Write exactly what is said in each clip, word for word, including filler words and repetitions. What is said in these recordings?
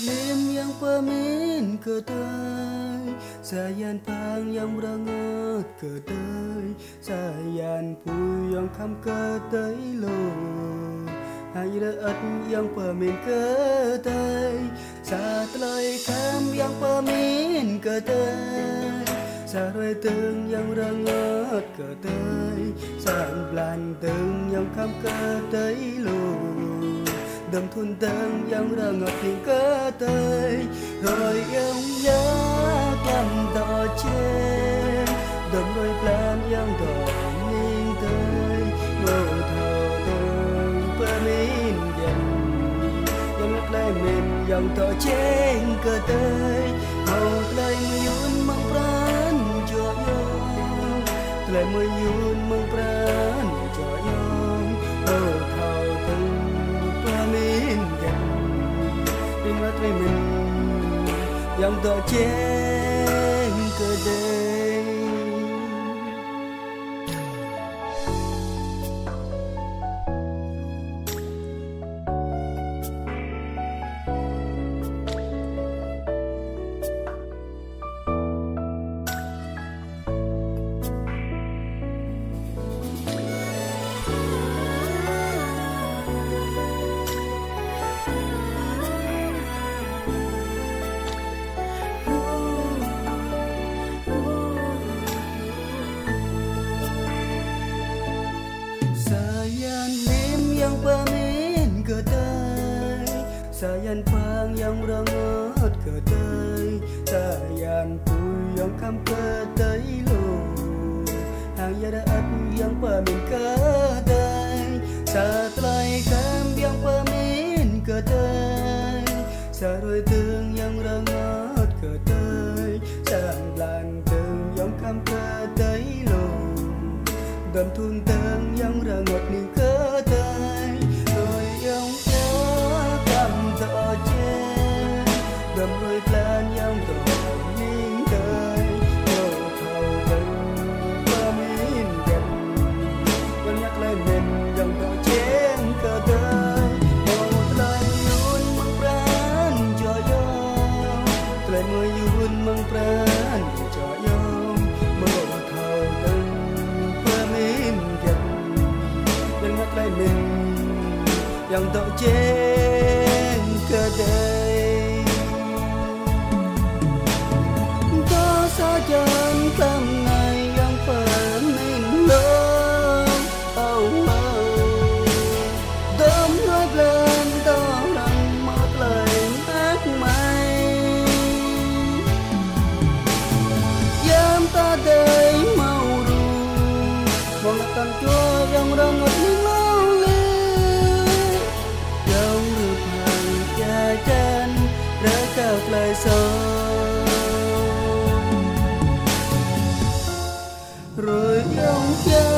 Lĕm yang pơmĭn kơdơi, sa yan pang yang rơngot kơdơi, sa yan pui yang khăm kơdơi lu. Hai rơăt yang pơmĭn kơdơi, sa tơlơi khăm yang pơmĭn kơdơi, sa roi tơng yang rơngot kơdơi, sa blan tơng yang khăm kơdơi lu. Dơm thun tơng yang rơngot ning kơdơi, roi yang ya klam dŏ čê. Dơm roi blan yang dŏ ning tơi, mơ thâo tơng pơmĭn yang, yang tơlơi mĭn yang dŏ čê kơdơi. Mơ tơlơi mơyun mơ̆ng pran jua yang, tơlơi mơyun mơ̆ng pran jua yang, mơ thâo tơng pơmĭn yang, ƀing mă tơlơi mĭn yang dŏ čê kơdơi. Sa yan lĕm yang pơmĭn kơdơi, sa yan pang yang rơngot kơdơi, sa yan pui yang khăm kơdơi lu. Hăng ya rơăt yang pơmĭn kơdơi, sa tơlơi khăm yang pơmĭn kơdơi, sa roi tơng yang rơngot kơdơi, sa blan tơng yang khăm kơdơi lu. Dơm thun tơng yang rơngot ning kơdơi, roi yang ya klam dŏ čê. Dơm roi blan yang dŏ ning tơi, mơ thâo tơng pơmĭn yang, yang ya tơlơi mĭn yang dŏ čê kơdơi. Mơ tơlơi mơyun mơ̆ng pran jua yang, tơlơi mơyun mơ̆ng pran jua yang, mơ thâo tơng pơmĭn yang, yang ya tơlơi mĭn yang dŏ čê kơdơi. Dŏ sa čăn tlam nai yang pơmĭn lu. Ơ, ơ. Dơm roi blan dŏ răng mă tơlơi mơak mai. Yam ta dơi mâo ru, mơ̆ng tăn čua yang rơngot ning lu lĕ. Yang rơp hăng ča čăn, rơkâo tơlơi soh. Roi yang ya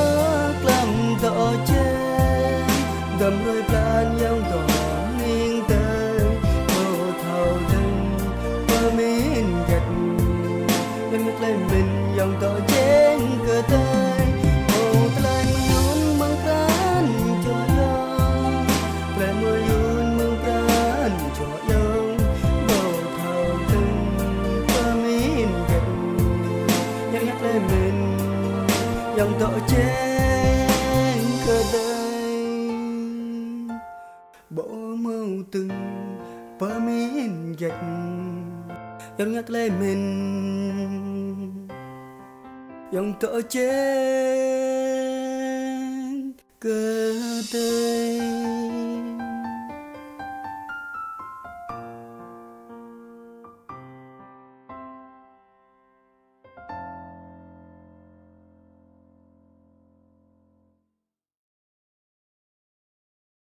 klam dŏ čê, dơm roi blan yang dŏ ning tơi, mơ thâo tơng pơmĭn yang, yang ya tơlơi mĭn yang dŏ čê kơdơi. Mơ tơlơi mơyun mơ̆ng pran jua yang, tơlơi mơyun mơ̆ng pran jua yang, mơ thâo tơng pơmĭn yang, yang ya tơlơi mĭn yang dŏ čê kơdơi. Ƀu mâo tơng pơmĭn yang, yang ya tơlơi mĭn yang dŏ čê kơdơi.